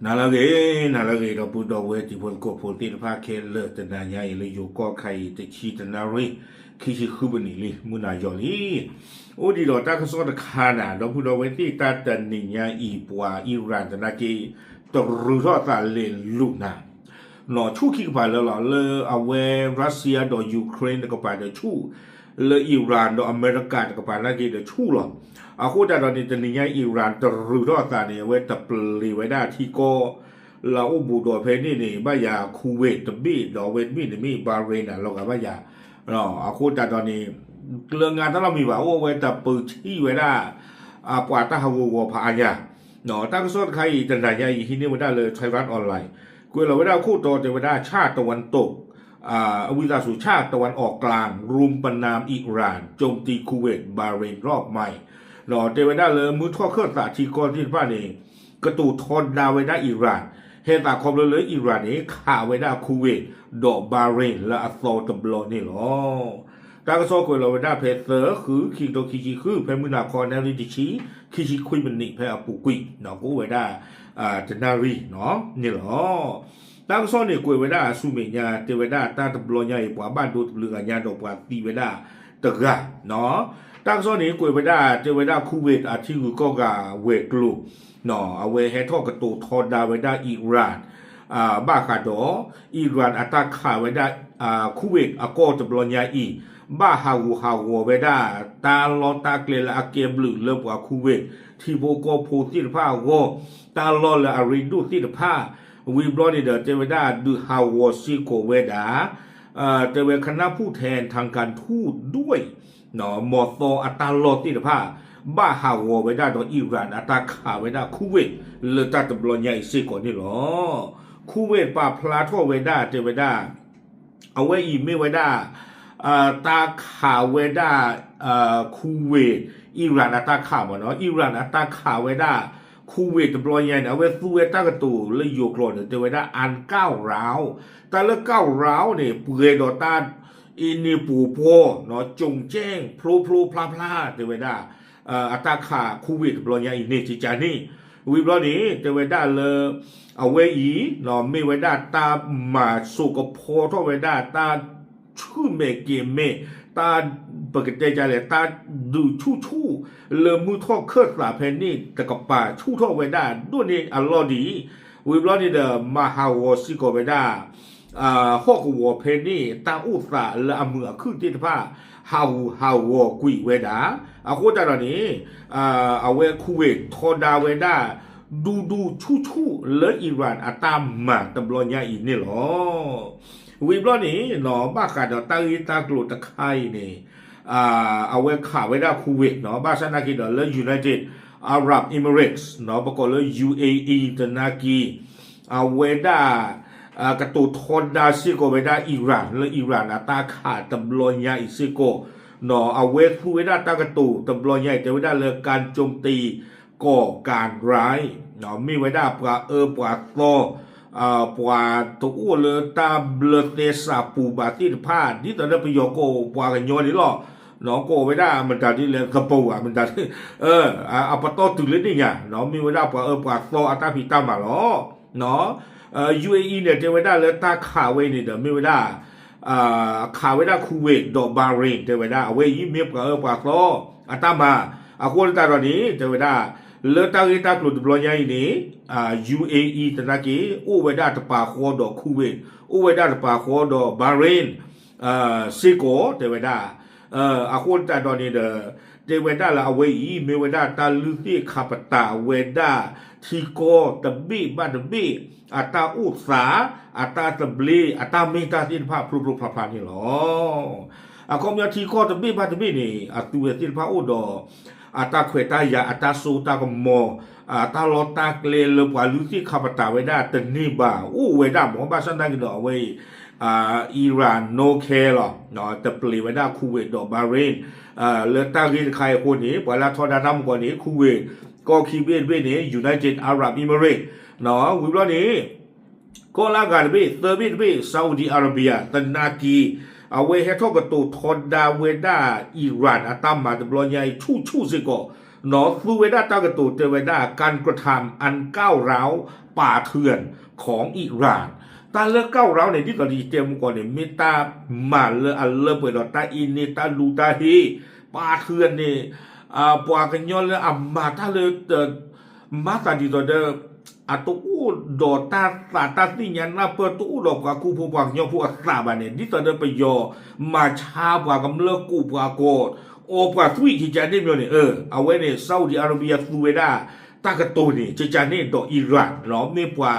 နၤလၢအဂ့ၤ, နၤလၢအဂ့ၤ ဒီပုၢ်ဒီဝဲၢ်တံၤဖိသကိးဖိသ့ၣ်တဖၣ်ခဲလၢာ် တနၤညါအံၤလၢယိၤကီၢ်ခါအံၤ တဆံတနၣ်ရံၣ် ခံဆံဃုပနံးလံ မုၢ်နၤယီၤလံ. အိၣ်ဒံးဒီးတၢ်ကစီၣ်တခါနၤ ဒီပုၢ်ဒီဝဲၢ်သ့ၣ် တၢ်တနံၤညါအံၤ ပှၤအံရၣ်သနာ်က့ တရုၤထီၣ်အသးလဲၤလူၤနၤ နီၢ်ဆူၣ်ခံကပၤလၢလီၤ လၢအဝဲ Russia ဒီး Ukraine တကပၤဒီးဆူၣ်, လၢအံရၣ်ဒီးအမဲရကၤတကပၤနာ်က့ဒီးဆူၣ်လီၤ. အဃိသတးဒီးန့ၣ် တနံၤညါအံရၣ်တရုၤထီၣ်အသးန့ၣ် အဝဲတပျ့ၤဝဲဒၣ်ထံကီၢ် လၢအအိၣ်ဘူးဒီးဖဲန့ၣ်န့ၣ် ဘၣ်ယၤ Kuwait တဘ့ၣ် ဒီးအဝဲတဘ့ၣ်န့ၣ်မ့ၢ် Bahrain န့ၣ် လီၤဂာ်ဘၣ်ယၤ အဃိသတးဒီးန့ၣ် ကျၢၤငါတၢ်လီၢ်မံၤဘၣ် အိၣ်ဝဲတပၢၤဆံၣ်ဝဲဒၣ် ပှၤတၢ်ဟးဂူာ်ဂီၤဖးအါညါ, တၢ်ကစီၣ်တခါအံၤ တနၤညါအံၤ ဟံးန့ၢ်ဝဲဒၣ်လၢ Thairath Online ကွဲးလီၤဝဲဒၣ်ခိၣ်တီတဲဝဲဒၣ် ဆၣ်တဝၣ်တိး အဝံသးစူၤ ဆၣ်တဝၣ်အီၣ်ကျါ ရုံးပနမ် အံရၣ် โจมตี Kuwait Bahrain รอบใหม่ တဲဝဲဒၣ်လၢမုၢ်ထီၣ်ခၢၣ်သးထံကီၢ်သ့ၣ်တဖၣ်န့ၣ် ကတိၤထီဒါဝဲဒၣ်အံရၣ်, ဟဲသးခီဖျိလၢအံရၣ်န့ၣ် ခးဝဲဒၣ် Kuwait ဒီး Bahrain လၢအသီတဘျီန့ၣ်လီၤ. တၢ်ကစီၣ်ကွဲးလီၤဝဲဒၣ်ဖဲသၢ ဃု ခံကထိခံဆံဃု ဖဲမုၢ်နၤခီ နၣ်ရံၣ်တဆံ ခံဆံခွံမံးနံး ဖဲအပူၤကွံာ် ကအိၣ်ဝဲဒၣ် တနၣ်ရံၣ်န့ၣ်လီၤ. တၢ်ကစီၣ်န့ၣ်ကွဲးဝဲဒၣ်ဆူမဲာ်ညါ တဲဝဲဒၣ်တၢ်တဘျီညါအံၤ ပှၤဘၣ်ဒိတဘျုးဂၤညါဒီးပှၤသံဝဲဒၣ်တဂၤ တၢ်ကစီၣ်န့ၣ်ကွဲးဝဲဒၣ် တဲဝဲဒၣ် Kuwait အထံဂုၤကီၢ်ဂၤဝဲၤကျိၤ အဝဲဟဲထီၣ်ကတိၤထီဒါဝဲဒၣ်အံရၣ် ဘၣ်ဃးဒီး အံရၣ်အတၢ်ခးဝဲဒၣ် Kuwait အကီၢ်တဘျီညါအံၤ ဘၣ်ဟးဂူာ်ဟးဂီၤဝဲဒၣ် တၢ်လီၢ်တၢ်ကျဲလၢအကဲဘျုးလၢပှၤ Kuwait ထံဖိကီၢ်ဖိသ့ၣ်တဖၣ်အဂီၢ် တၢ်လီၢ်လၢအရ့ဒိၣ်သ့ၣ်တဖၣ် ဝံၤဘျီန့ၣ်ဒီး တဲဝဲဒၣ်ဒုးဟးဂီၤစ့ၢ်ကီးဝဲဒၣ် တဲဝဲ คณะผู้แทนทางการทูตด้วย မ်သီအတၢ်လီၢ်သ့ၣ်တဖၣ် ဘၣ်ဟးဂီၤဝဲဒၣ်ဒီးအံရၣ်အတၢ်ခးဝဲဒၣ် Kuwait လၢတၢ်တဘျီညါအံၤစ့ၢ်ကီးန့ၣ်လီၤ. Kuwait ပာ်ဖျါထီၣ်ဝဲဒၣ် တဲဝဲဒၣ် အဝဲအံၤမ့ၢ်ဝဲဒၣ် တၢ်ခးဝဲဒၣ် Kuwait အံရၣ်အတၢ်ခးမ့ၢ်နီၤ အံရၣ်အတၢ်ခးဝဲဒၣ် Kuwait တဘျီညါန့ၣ် အဝဲသူဝဲတၢ်ကတိၤလၢယိၤကျိာ်န့ၣ် တဲဝဲဒၣ် อันก้าวร้าว တၢ်လၢ ก้าวร้าว န့ၣ် ပှဲၤဒီးတၢ် အ့န့ၣ်ပူၤပှီၢ် ကၠိၣ်ကၠဲၣ် ဖျိဖျိဖျါဖျါ တဲဝဲဒၣ် အတၢ်ခး Kuwait တဘျီညါအံၤန့ၣ် ကကန့ၣ် ဝံၤဘျီန့ၣ် တဲဝဲဒၣ်လၢ အဝဲအံၤ မ့ၢ်ဝဲဒၣ်တၢ်မၤစိာ်ကဖီထီၣ်ဝဲဒၣ် တၢ်ဆူၣ်မဲာ်ကဲၤမဲာ် တၢ် ပကတဲဒ်လဲၣ် တၢ်ဒုးဆူၣ်ဆူၣ် လၢမုၢ်ထီၣ်ခၢၣ်သးဖဲန့ၣ်တကပၤ ဆူၣ်ထီၣ်ဝဲဒၣ်ဒိၣ်န့ၢ်အလီၢ်ဒ်အံၤ, ဝံၤဘျီန့ၣ်ဒီး မၤဟးဂီၤစ့ၢ်ကီးဝဲဒၣ် ဟီၣ်ကဝီၤဖဲန့ၣ် တၢ်အိၣ်သးလၢအမုာ်အခုၣ်သ့ၣ်တဖၣ် ဟးဂူာ်ဟးဂီၤကွံာ်ဝဲဒၣ်, အဃိသတးဒီးန့ၣ် အဝဲ Kuwait ထီဒါဝဲဒၣ် ဒူဒူဆူၣ်ဆူၣ်လၢ Iran အတၢ်မၤတဘျီညါအံၤန့ၣ်လီၤ. ဝံၤဘျီန့ၣ် ဘၣ်ဃးဒီးတၢ်ဂ့ၢ်တၢ်ကျိၤတခါအံၤန့ၣ် အဝဲခးဝဲဒၣ် Kuwait နီၤ ဘၣ်ဆၣ်သနာ်က့ဒီးလၢ United Arab Emirates နီၤ ပကိးလၢ ယူဢေအံ သနာ်က့ အဝဲဒၣ် ကတိၤထီဒါစ့ၢ်ကီးဝဲဒၣ် Iran လၢ Iran အတၢ်ခးတဘျီညါအံၤစ့ၢ်ကီး နီၤ အဝဲသူဝဲဒၣ်တၢ်ကတိၤတဘျီညါအံၤ တဲဝဲဒၣ်လၢ การโจมตีก่อการร้าย မ့ၢ်ဝဲဒၣ်ပှၤအၢပှၤသီ ပှၤတအိၣ်လၢတၢ်ဘျၢသဲစးပူၤဘၣ်သ့ၣ်တဖၣ် ဒ်သိးလၢပယီၤကိးပှၤကညီန့ၣ်လီၤ. နီၤ ကိးဝဲဒၣ်မတၤဒ်လဲၣ် သပူၤဧါ မတၤဒ် အပတီၢ်တုၤလၢန့ၣ်ညါ နီၤ မ့ၢ်ဝဲဒၣ်ပှၤအၢပှၤသီအတၢ်ဖံးတၢ်မၤလီၤ. နီၤ ယူဢေအံန့ၣ် တဲဝဲဒၣ်လၢတၢ်ခးဝဲအံၤန့ၣ်ဒီး မ့ၢ်ဝဲဒၣ် ခးဝဲဒၣ် Kuwait ဒီး Bahrain တဲဝဲဒၣ် အဝဲအံၤမ့ၢ်ပှၤအၢပှၤသီအတၢ်မၤ အဃိသတးဒီးန့ၣ် တဲဝဲဒၣ် လၢတၢ်ဂ့ၢ်တၢ်ကျိၤတဘျီညါအံၤန့ၣ် ယူဢေအံ သနာ်က့ အိၣ်ဝဲဒၣ်တပၤဃီဒီး Kuwait အိၣ်ဝဲဒၣ်တပၤဃီဒီး Bahrain စ့ၢ်ကီး တဲဝဲဒၣ် အဃိသတးဒီးန့ၣ်ဒီး တဲဝဲဒၣ်လၢအဝဲအံၤ မ့ၢ်ဝဲဒၣ်တၢ်လုၢ်သ့ၣ်ခါပတာ်ဝဲဒၣ် ထံကီၢ်တဘ့ၣ်ဘၣ်တဘ့ၣ် အတၢ်အိၣ်သး အတၢ်သဘျ့ အတၢ်မ့ၢ်တၢ်သ့ၣ်တဖၣ်ဖျိဖျိဖျါဖျါန့ၣ်လီၤ. အခီပညီထံကီၢ်တဘ့ၣ်ဘၣ်တဘ့ၣ်န့ၣ် အသုဝဲသ့ၣ်တဖၣ်အိၣ်ဒီး အတၢ်ခွဲးတၢ်ယာ် အတၢ်စိတၢ်ကမီၤ တၢ်လီၢ်တၢ်ကျဲလၢပှၤလုၢ်သ့ၣ်ခါပတာ်ဝဲဒၣ်တန့ၢ်ဘၣ် အိၣ်ဝဲဒၣ်မ့ၢ် ဘၣ်ဆၣ်သနာ်က့ဒီးအဝဲအံၤ Iran နီၢ်ခဲလီၤ တပျ့ၤဝဲဒၣ် Kuwait ဒီး Bahrain လၢတၢ်ဂ့ၢ်တခါအံၤအဃိန့ၣ် ပှၤလၢအထီဒါတၢ်မုၢ်ကီၢ်န့ၣ် Kuwait ကီၢ်ခံဘ့ၣ်တဘ့ၣ်န့ၣ် United Arab Emirates ဝံၤဘျီန့ၣ် ကီၢ်လၢအဂၤတဘ့ၣ် သၢဘ့ၣ်တဘ့ၣ် Saudi Arabia သနာ်က့ အဝဲဟဲထီၣ်ကတိၤထီဒါဝဲဒၣ် Iran အတၢ်မၤတဘျီညါအံၤ ဆူၣ်ဆူၣ်စ့ၢ်ကီး နီၢ်သူဝဲဒၣ်တၢ်ကတိၤတဲဝဲဒၣ် การกระทำอันก้าวร้าวป่าเถื่อนของอิหร่าน တၢ်လၢ ก้าวร้าว န့ၣ် ဒ်သိးယတဲမူကီၢ်န့ၣ် မ့ၢ်တၢ်မၤလၢအလၢပှဲၤဒီးတၢ်အ့န့ တၢ်ဒူတၢ်ဟ့ၣ် ป่าเถื่อน န့ၣ် ပှၤကညီလၢအမၤတၢ်လၢ မၤသးဒ်သိးဒီး အတအိၣ်ဒီးတၢ်သးတၢ်သ့ၣ်ညါနၢ်ပၢၢ် တအိၣ်ဒီးပှၤကူဖိပှၤကညီဖိအသးဘၣ်န့ၣ် ဒ်သိးဒီးပယီၤမၤဆါပှၤကမျၢၢ် ကိးပှၤကီၢ် အီပှၤသွံၣ်ကကန့ၣ်မီန့ၣ် အဝဲန့ၣ် Saudi Arabia သူဝဲဒၣ် တၢ်ကတိၤန့ၣ် ကကန့ၣ်ဒီး Iran မ့ၢ်ပှၤ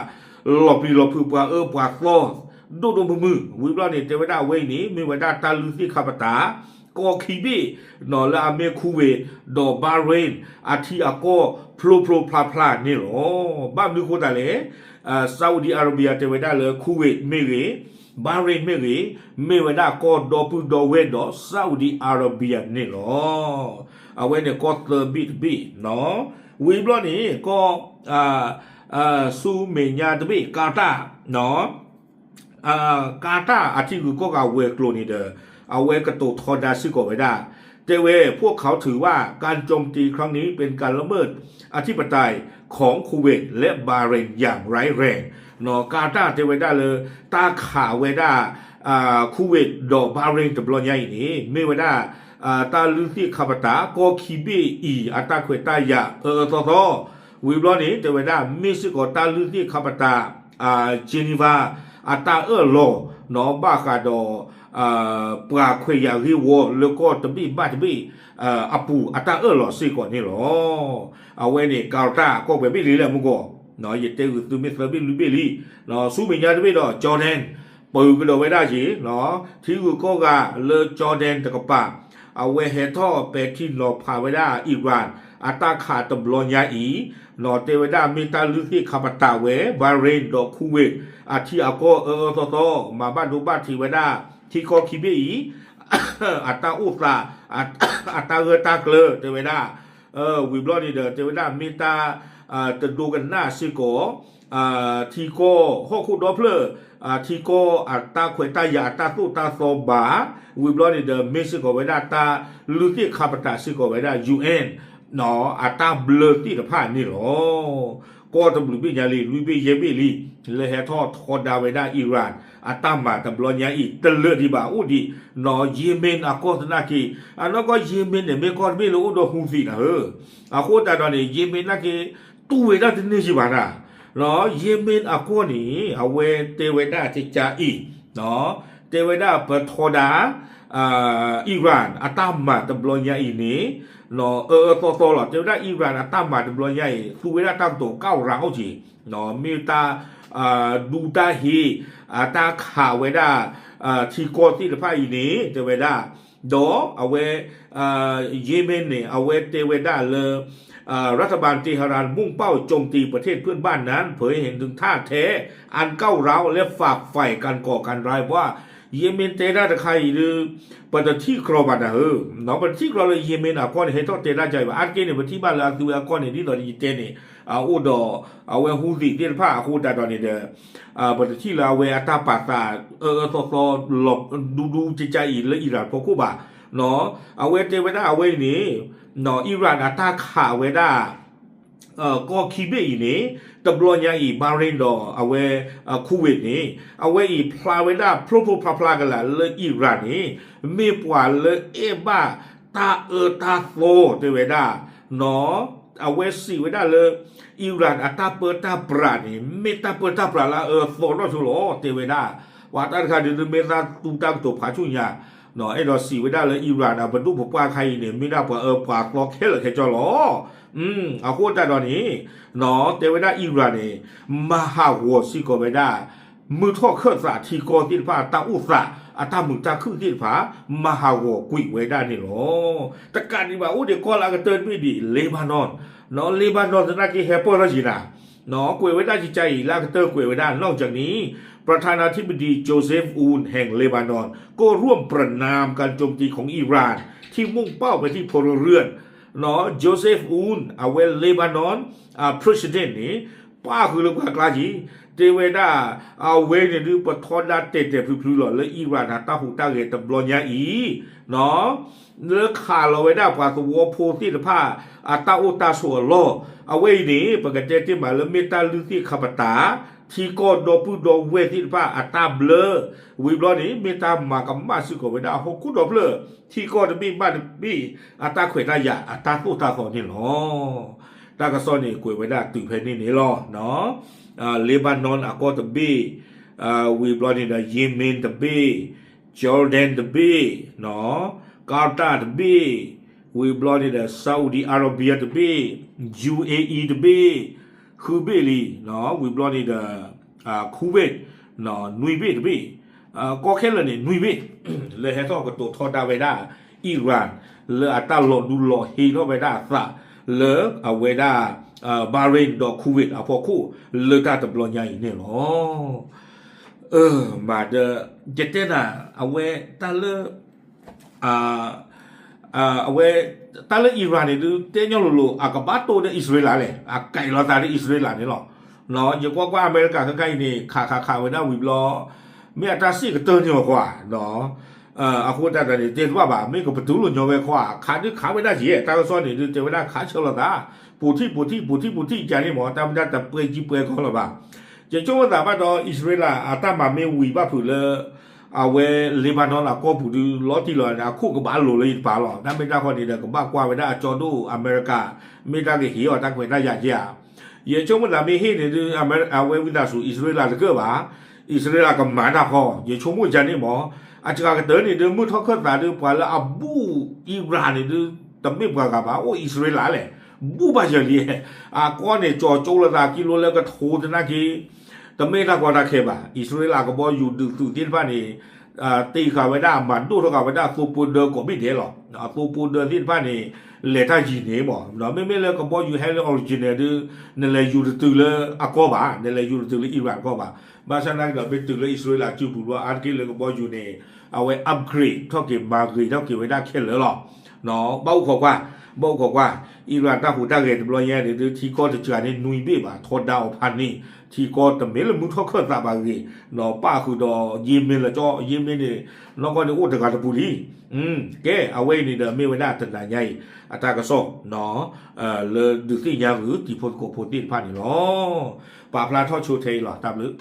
လီၤပျံၤလီၤဖုး ပှၤအၢပှၤသီ ဒိၣ်ဒိၣ်မုၢ်မုၢ် ဝံၤဘျီန့ၣ် တဲဝဲဒၣ်အဝဲအံၤန့ၣ် မ့ၢ်ဝဲဒၣ်တၢ်လုၢ်သ့ၣ်ခါပတာ် ကီၢ်ခံဘ့ၣ် နီၢ်လၢအမ့ၢ် Kuwait ဒီး Bahrain အထံအကီၢ်ဖျိဖျိဖျါဖျါန့ၣ်လီၤ. ဘၣ်မနုၤအဃိသတးလဲၣ် Saudi Arabia တဲဝဲဒၣ်လၢ Kuwait မ့ၢ်ဂ့ၤ Bahrain မ့ၢ်ဂ့ၤ မ့ၢ်ဝဲဒၣ်ကီၢ်ဒီပုၢ်ဒီဝဲၢ်ဒီး Saudi Arabia န့ၣ်လီၤ. အဝဲန့ၣ်ကီၢ်သၢဘ့ၣ်တဘ့ၣ် ဝံၤဘျီန့ၣ် ကီၢ် ဆူမဲာ်ညါတဘ့ၣ် Qatar နီၢ် Qatar အထံဂုၤကီၢ်ဂၤဝဲၤကျိၤန့ၣ်ဒီး အဝဲကတိၤထီဒါစ့ၢ်ကီးဝဲဒၣ် တဲဝဲ พวกเขาถือว่าการโจมตีครั้งนี้เป็นการละเมิดอธิปไตยของคูเวตและบาห์เรนอย่างร้ายแรง နီၢ် Qatar တဲဝဲဒၣ်လၢ တၢ်ခးဝဲဒၣ် Kuwait ဒီး Bahrain တဘျီညါအံၤန့ၣ် မ့ၢ်ဝဲဒၣ် တၢ်လုၢ်သ့ၣ်ခါပတာ် ကီၢ်ခံဘ့ၣ်အံၤ အတၢ်ခွဲးတၢ်ယာ်အၢအၢသီသီ ဝံၤဘျီန့ၣ် တဲဝဲဒၣ် မ့ၢ်စ့ၢ်ကီးတၢ်လုၢ်သ့ၣ်ခါပတာ် Geneva အတၢ်အၢၣ်လီၤ နီၢ် ဘၣ်ဃးဒီး ပှၤခွဲးယာ်ဂ့ၢ်ဝီလၢကီၢ်တဘ့ၣ်ဘၣ်တဘ့ၣ် အပူၤအတၢ်အၢၣ်လီၤစ့ၢ်ကီးန့ၣ်လီၤ. အဝဲန့ၣ် Qatar ကီၢ်ပှဲၤဘ့ၣ်လံလဲၣ်မူကီၢ် ယတဲဂုာ်သုမ့ၢ်သၢဘ့ၣ်လွံၢ်ဘ့ၣ်လံ ဆူမဲာ်ညါတဘ့ၣ်ဒီး Jordan ပၢၤကဒီးဝဲဒၣ်က့ၤ ထံဂုၤကီၢ်ဂၤလၢ Jordan တကပၤ အဝဲဟဲထီၣ်ပဲာ်ထံနီၤဖးဝဲဒၣ် Iran အတၢ်ခးတဘျီညါအံၤ နီၢ် တဲဝဲဒၣ်မ့ၢ်တၢ်လုၢ်သ့ၣ်ခါပတာ်ဝဲ Bahrain ဒီး Kuwait အထံအကီၢ်အၢအၢသီသီ မၤဘၣ်ဒိဘၣ်ထံးဝဲဒၣ် ထံကီၢ်ခံဘ့ၣ်အံၤ အတၢ်အိၣ်သး အတၢ်ဂၢၢ်တၢ်ကျၢၤ တဲဝဲဒၣ် ဝံၤဘျီန့ၣ်ဒီး တဲဝဲဒၣ်မ့ၢ်တၢ် တဒိကနၣ်စ့ၢ်ကီး ထံကီၢ်ဟီၣ်ခိၣ်ဒီဖျၢၣ် ထံကီၢ်အတၢ်ခွဲးတၢ်ယာ်အတၢ်သိၣ်တၢ်သီဘၣ် ဝံၤဘျီန့ၣ်ဒီး မ့ၢ်စ့ၢ်ကီးဝဲဒၣ်တၢ်လုၢ်သ့ၣ်ခါပတာ်စ့ၢ်ကီးဝဲဒၣ် ယူၣ်အဲၣ် နီၢ် အတၢ်ဘျၢသ့ၣ်တဖၣ်န့ၣ်လီၤ. ကီၢ်တဘျုးဘ့ၣ်ညါလံ လွံၢ်ဘ့ၣ်ယဲၢ်ဘ့ၣ်လံ လၢဟဲထီၣ်ထီဒါဝဲဒၣ် Iran အတၢ်မၤတဘျီညါအံၤ တလၢာ်ဒံးဘၣ် အိၣ်ဒံး နီၢ် Yemen အကီၢ်သနာ်က့ အနီၢ်ကီၢ် Yemen န့ၣ် မ့ၢ်ကီၢ်တဘ့ၣ်လၢအိၣ်ဒီး Houthi နၤဧၢ အဃိသတးဒီးန့ၣ် Yemen နာ်က့ တူၢ်ဝဲဒၣ်တန့ၢ်ယံၤဘၣ်နၤ နီၢ် Yemen အကီၢ်န့ၣ် အဝဲတဲဝဲဒၣ်ကကါအံၤ နီၢ် တဲဝဲဒၣ်ပထီဒါ Iran အတၢ်မၤတဘျီညါအံၤန့ၣ် နီၢ် အၢအၢသီသီလီၤ တဲဝဲဒၣ် Iran အတၢ်မၤတဘျီညါအံၤ သူဝဲဒၣ်တၢ်ကတိၤ ก้าวร้าว က့ၤ နီၢ် မ့ၢ်တၢ် ဒူတၢ်ဟ့ၣ် အတၢ်ခးဝဲဒၣ် ထံကီၢ်သ့ၣ်တဖၣ်အံၤန့ၣ် တဲဝဲဒၣ် ဒီးအဝဲ Yemen န့ၣ် အဝဲတဲဝဲဒၣ်လၢ รัฐบาลเตหะรานมุ่งเป้าโจมตีประเทศเพื่อนบ้านนั้น เผยให้เห็นถึงท่าแท้อันก้าวร้าวและฝักใฝ่การก่อการร้าย เพราะว่า Yemen တဲဒၣ်တခါအံၤဒီး ပတထံၣ်ကြီဘၣ်နၤဧၢ နီၢ် ပတထံၣ်ကြီလၢ Yemen အကီၢ်န့ၣ် ဟဲထီၣ်တဲဒၣ်ကါအံၤဘၣ် အါတက့ၢ်န့ၣ် ပထံၣ်ဘၣ်လၢအသုဝဲအကီၢ်န့ၣ် ဒ်သိးယတဲန့ၣ် အအိၣ်ဒီး အဝဲ Houthi သ့ၣ်တဖၣ်အဃိသတးဒီးန့ၣ်ဒီး ပတထံၣ်လၢအဝဲအတၢ်ပာ်သး အၢအၢသီသီ လီၤဒူဒူကကါအံၤလၢ Iran ဖီခိၣ်ဘၣ် နီၢ် အဝဲတဲဝဲဒၣ်အဝဲအံၤန့ၣ် နီၢ် Iran အတၢ်ခးဝဲဒၣ် ကီၢ်ခံဘ့ၣ်အံၤန့ၣ် တဘျီညါအံၤ Bahrain ဒီးအဝဲ Kuwait န့ၣ် အဝဲအံၤဖျါဝဲဒၣ်ဖျိဖျိဖျါဖျါကလာ်လၢ Iran န့ၣ် မ့ၢ်ပှၤလၢအဲၣ်ဘၣ်တၢ်အၢတၢ်သီတဲဝဲဒၣ် နီၢ် အဝဲစံးဝဲဒၣ်လၢ Iran အတၢ်ပၢတၢ်ပြးန့ၣ် မ့ၢ်တၢ်ပၢတၢ်ပြးလၢအအၢသီနီၢ်ဆိလီၤ တဲဝဲဒၣ် ပှၤတၢ်တခါဒုးမ့ၢ်သးသူတၢ်ကတိၤဖးဆူညါ အဲၣ်ဒိးစံးဝဲဒၣ်လၢ Iran အပဒိၣ်ပပှၢ်ခါအံၤန့ၣ် မ့ၢ်ဒၣ်ပှၤအၢပှၤသီခဲလၢာ်ခဲဆ့လီၤ. အဃိသတးဒီးန့ၣ် တဲဝဲဒၣ် Iran န့ၣ် မၤဟးဂီၤစ့ၢ်ကီးဝဲဒၣ် မုၢ်ထီၣ်ခၢၣ်သးထံကီၢ်သ့ၣ်တဖၣ် တၢ်အိၣ်သး အတၢ်မုာ်တၢ်ခုၣ်သ့ၣ်တဖၣ် မၤဟးဂီၤကွံာ်ဝဲဒၣ်န့ၣ်လီၤ. တကးဒံးဘၣ် အိၣ်ဒံးကီၢ်လၢအကတၢၢ်တဘ့ၣ်ဒံး Lebanon နီၢ် Lebanon သနာ်က့ဟဲပၢၢ်ထီၣ်က့ၤနၤ ကွဲးဝဲဒၣ်ကကါအံၤလၢအကတၢၢ်ကွဲးဝဲဒၣ် นอกจากนี้ ประธานาธิบดีโจเซฟอูนแห่งเลบานอน ก็ร่วมประณามการโจมตีของอิหร่านที่มุ่งเป้าไปที่พลเรือน နီၢ် Joseph Aoun အဝဲ Lebanon President န့ၣ် ပၣ်ဃုာ်လၢပှၤကျါက့ၤ, တဲဝဲဒၣ် အဝဲန့ၣ်ဒုး ပထီဒါတဲာ်တဲာ်ဖျုးဖျုးလီၤ လၢ Iran အတၢ်ဟူးတၢ်ဂဲၤတဘျီညါအံၤ လၢခးလီၤဝဲဒၣ်ပှၤသဝီဖိသ့ၣ်တဖၣ် အတၢ်အိၣ်တၢ်ဆိးအလီၢ်, အဝဲအံၤန့ၣ် ပကတဲတ့ၢ်မးလၢမ့ၢ်တၢ်လုၢ်သ့ၣ်ခါပတာ်, ထံကီၢ်ဒီပုၢ်ဒီဝဲၢ်သ့ၣ်တဖၣ်အတၢ်ဘျၢ, ဝံၤဘျီန့ၣ် မ့ၢ်တၢ်မၤကမၣ်စ့ၢ်ကီးဝဲဒၣ်ဟီၣ်ခိၣ်ဒီဖျၢၣ် ထံကီၢ်တဘ့ၣ်ဘၣ်တဘ့ၣ် အတၢ်ခွဲးတၢ်ယာ်အတၢ်သိၣ်တၢ်သီန့ၣ်လီၤ. တၢ်ကစီၣ်န့ၣ် ကွဲးဝဲဒၣ်တုၤဖဲန့ၣ်န့ၣ်လီၤ. Lebanon အကီၢ်တဘ့ၣ်, ဝံၤဘျီန့ၣ်ဒီး Yemen တဘ့ၣ်, Jordan တဘ့ၣ်, Qatar တဘ့ၣ်, ဝံၤဘျီန့ၣ်ဒီး Saudi Arabia တဘ့ၣ်, U A E တဘ့ၣ်, ဃုဘ့ၣ်လံ, ဝံၤဘျီန့ၣ်ဒီး Kuwait နွံဘ့ၣ်တဘ့ၣ်, ကီခဲလၢာ်န့ၣ် နွံဘ့ၣ် လၢဟဲထီၣ်ကတိၤထီဒါဝဲဒၣ် Iran လၢအတၢ်လီၤဒူလီၤဟ့ထီၣ်ဝဲဒၣ်အသး လၢအဝဲဒၣ် Bahrain ဒီး Kuwait အဖီခိၣ် လၢတၢ်တဘျီညါအံၤန့ၣ်လီၤ. မၤဒီး ယတဲနၤ အဝဲတၢ်လၢ အဝဲ တၢ်လၢ Iran န့ၣ်ဒုး တဲညီလိၤလိၤ အကဘၣ်တိၢ်ဒီးအံၣ်စရ့လးလဲၣ်, အကဲးလီၤသးဒီးအံၣ်စရ့လးန့ၣ်လီၤ. ယကွၢ်ကွၢ်အမဲရကၤခဲခါအံၤန့ၣ် ခးခးခးဝဲဒၣ်ဝံၤဘျီ မ့ၢ်အတၢ်စ့ၢ်ကတၢၢ်န့ၣ်လီၤကွၢ် အဃိသတးန့ၣ် တဲတဘၣ်ဘၣ် မ့ၢ်ကပတုာ်လိာ်ညီဝဲခီ ခးဒုးခးဝဲဒၣ်က့ၤ တၢ်ကစီၣ်န့ၣ်ဒုး တဲဝဲဒၣ်ခးဆၢလိာ်သး ပူၤထံၣ်ပူၤထံၣ်ပူၤထံၣ်ပူၤထံၣ်ကန့ၣ်မ့ၢ် တၢ်မ့ၢ်တၢ်တပှဲၤကံပှဲၤကီလၢၤဘၣ်. ယဆိကမိၣ်သးဘၣ်ဒီး အံၣ်စရ့လးအတၢ်မၤမ့ၢ်ဝံၤဘၣ်ဖုးလၢ အဝဲ Lebanon အကီၢ်ပူၤဒုး လီၤတံၢ်လီၤန့ၣ် အခိၣ်ကဘၣ်လိၤလၢယတပၤလီၤ. တၢ်မ့ၢ်တၢ်ဃီန့ၣ်ဒီး ကဘၣ်ကွၢ်ဝဲဒၣ်အကၠီဒိၣ်အမဲရကၤ မ့ၢ်တၢ်ကဟ့ၣ်အီၤတၢ်ခွဲးတၢ်ယာ်က့ဧါ. ယဆိကမိၣ်သးမ့ၢ်ဟ့ၣ်န့ၣ်ဒုး အဝဲဝံသးစူၤ အံၣ်စရ့လးတကၢၢ်ဘၣ်, အံၣ်စရ့လးကမၤတၢ်ဃီ ယဆိကမိၣ်ယၤန့ၣ်မ့ၢ် အစှၤကတၢၢ်န့ၣ်ဒုး မုၢ်ထီၣ်ခၢၣ်သးဒုး ပှၤလၢအဘူၣ် Iran န့ၣ်ဒုး တမ့ၢ်ပှၤဂၤဘၣ် အိၣ်အံၣ်စရ့လးလဲၣ်, ဘူၣ်ဘၣ်ယၤလံ, အကီၢ်န့ၣ် ကၠီကၠိလိာ်သးကံလိလၢကထိသနာ်က့ တမ့ၢ်တၢ်ကီတၢ်ခဲဘၣ်. အံၣ်စရ့လးကဘီယူၤဒုးသုးသ့ၣ်တဖၣ်န့ၣ် တ့ဃာ်ဝဲဒၣ်အမၤဒိၣ်ထီၣ်ဃာ်ဝဲဒၣ်သိဖိဒၢကိးဘ့ၣ်ဒဲးလီၤ. အသိဖိဒၢသ့ၣ်တဖၣ်န့ၣ် လဲၤတၢ်ယံၤန့ၣ်မ့ၢ် မ့မ့ၢ်လၢကဘီယူၤဟဲလၢ original ဒုး နလဲၤယူၤတတုၤလၢအကီၢ်ဘၣ်, နလဲၤယူၤတတုၤလၢ Iran အကီၢ်ဘၣ်. ဘၣ်ဆၣ်သနာ်က့ဒီး မ့ၢ်တုၤလၢအံၣ်စရ့လးစုပူၤဘျီ အါတက့ၢ်လၢကဘီယူၤန့ၣ် အဝဲ upgrade ထီၣ်က့ၤမၤဂ့ၤထီၣ်က့ၤဝဲဒၣ်ခဲလၢာ်လီၤ. ဘၣ်အိၣ်ခိးကွၢ်, ဘၣ်အိၣ်ခိးကွၢ်, Iran တၢ်ဟူးတၢ်ဂဲၤတဘျီညါန့ၣ်ဒုး ထံကီၢ်တစှၤန့ၣ်နွံဘ့ၣ်ဘၣ် ထီဒါအီၤဖးန့ၣ် ထံကီၢ်တမ့ၢ်လၢမုၢ်ထီၣ်ခၢၣ်သးဘၣ်ဂ့ၤ, ပၣ်ဃုာ်ဒီး Yemen လၢကၠီ Yemen န့ၣ် နီၢ်ကီၢ်န့ၣ်အိၣ်တဂၤတပူၤလံ. ကဲ အဝဲအံၤန့ၣ်ဒီးမ့ၢ်ဝဲဒၣ်တနၤညါအံၤ အတၢ်ကစီၣ် လၢဒုးသ့ၣ်ညါဂုာ်တံၤဖိသကိးဖိသ့ၣ်တဖၣ်န့ၣ်လီၤ. ပာ်ဖျါထီၣ်ဆိထဲအံၤလီၤ တၢ်ဘျုး